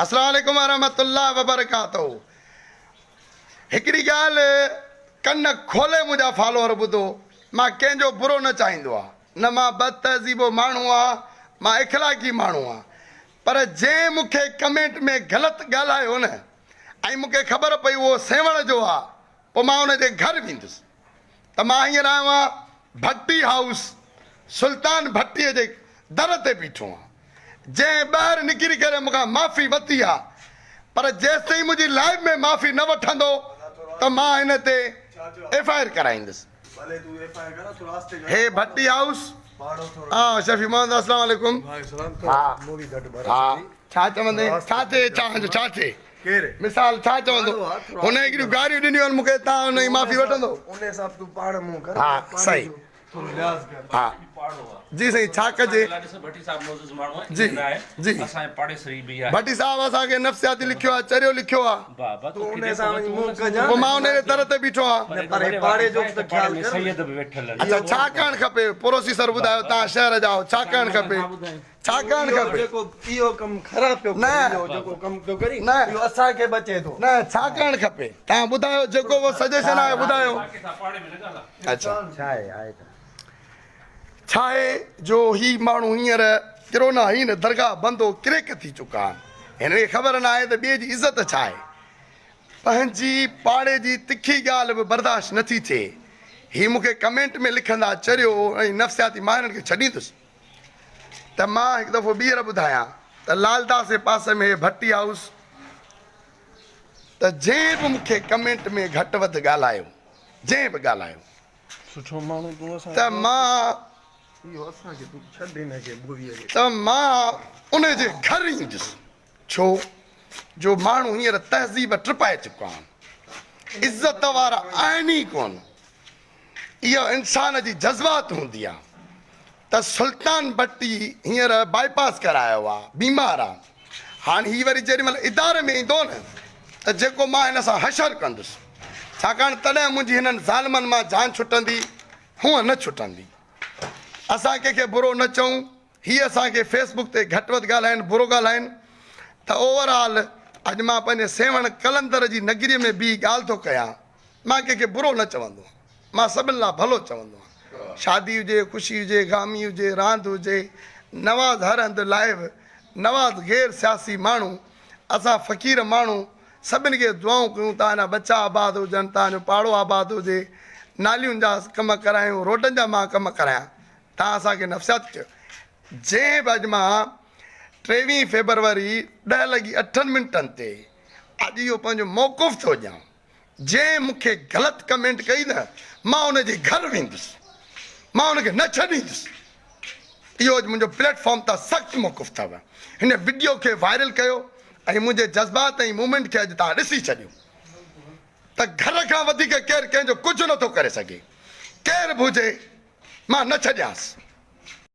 السلام عليڪم ورحمة الله وبرڪاته هڪڙي ڳالهه ڪن کولي منهنجا فالوور ٻڌو مان ڪنهن جو برو نه چاهيندو آ نه مان بد تهذيبو ماڻهو آ مان اخلاقي ماڻهو آ پر جنهن مون کي ڪمينٽ ۾ غلط ڳالهايو نه ۽ مون کي خبر پئي اهو سيوهڻ جو آ پوء مان ان جي گهر ويندس ته مان هينئر آيو آهيان ڀٽي هائوس سلطان ڀٽي جي در تي بيٺو آهيان جنهن ٻاهر نڪري ڪري مون کان معافي وتي آ پر جيستائين منهنجي لائيو ۾ معافي نه وٺندو ته مان هن تي ايف I R ڪرائيندس. هي ڀٽي هائوس ها شفيع محمد السلام عليڪم ها ها ڇا چوندين ڇا ٿئي ڇا ڇا ٿئي ڪير؟ مثال ڇا چوندو؟ هن هڪڙيون گاريون ڏنيون آهن مون کي تان ان جي معافي وٺندو؟ ان حساب تون پاڻ منهن ڪر. ها صحيح ٿورو لحاظ ڪر. ها جي سائين ڇا ڪجي؟ جي جي ڀٽي صاحب اسان کي نفسياتي لکيو آهي چريو لکيو آهي. تون ان سان وڃي منهن ڪجان. پوء مان ان جي در تي بيٺو آهيان. نه پر هي پاڙي جو به ته خيال ڪر. اڇا ڇا ڪرڻ کپي پروسيسر ٻڌايو تان شهر جا آهيو ڇا ڪرڻ کپي؟ ڇا ڪرڻ کپي؟ جيڪو اهو ڪم خراب پيو ڪري اهو جيڪو ڪم پيو ڪري اهو اسان کي به اچي ٿو. نه ڇا ڪرڻ کپي توهان ٻڌايو جيڪو به سجيشن آهي ٻڌايو. اڇا ڇا آهي جو هي ماڻهو هينئر ڪرونا هين درگاهه بند هو ڪريڪ ٿي چڪا آهن هنن کي خبر نه آهي ته ٻئي جي عزت ڇا آهي پنهنجي پاڙي جي تکي ڳالهه به برداشت نٿي ٿئي هي مون کي ڪمينٽ ۾ لکندا چريو ۽ نفسياتي ماهرن کي ڇڏيندس ته مان هڪ دفعو ٻيهر ٻڌايان ته لال داس جي پاسي ۾ هي ڀٽي هائوس ته جنهن به مون کي ڪمينٽ ۾ گهٽ وڌ ڳالهايو جنهن به ڳالهايو سٺو ماڻهو تون اسان ته مان اهو اسان کي تون ڇڏ هن کي ٻوهيء کي ته مان ان جي گهر ايندس ڇو جو ماڻهو هينئر تهذيب ٽپائي چڪا آهن عزت وارا آهن ئي ڪونه اها انسان جي جذبات هوندي آ ته سلطان ڀٽي هينئر بائي پاس ڪرايو آ بيمار آ هاڻ هي وري جيڏي مهل اداري ۾ ايندو نه ته جيڪو مان هن سان حشر ڪندس ڇاڪاڻ تڏهن منهنجي هنن ظالمن مان جان ڇٽندي هونء نه ڇٽندي اسان ڪنهن کي برو نه چئون هي اسان کي فيس بڪ تي گهٽ وڌ ڳالهائن برو ڳالهائن ته اوور آل اڄ مان پنهنجي سيوهڻ قلندر جي نگري ۾ بيهي ڳالهه ٿو ڪيان مان ڪنهن کي برو نه چوندو آهيان، مان سڀن لاء ڀلو چوندو آهيان. شادي هجي، خوشي هجي، غامي هجي، راند هجي، نواز هر هنڌ لائيو، نواز غير سياسي ماڻهو، اسان فقير ماڻهو سڀن کي دعائون ڪيون توهان جا ٻچا آباد هجن، توهان جو پاڙو آباد هجي، نالين جا ڪم ڪرايون، روڊن جا مان ڪم ڪرايان، توهان اسان کي نفسيات چيو. جنهن به اڄ مان ٽيويهين فيبروري ڏهه لڳي اٺن منٽن تي اڄ اهو پنهنجو موقف ٿو ڏيان. جنهن مون کي غلط ڪمينٽ ڪئي نه مان ان جي گهر ويندس مان ان کي نه ڇڏيندس اهو اڄ منهنجو پليٽ فارم تان سخت موقف اٿو هن وڊيو کي وائرل ڪيو ۽ منهنجي جذبات ۽ موومينٽ کي اڄ تان ڏسي ڇڏيو ته گهر کان وڌيڪ ڪير ڪنهن جو ڪجهه نٿو ڪري سگهي ڪير به هجي مان نه ڇڏيانس.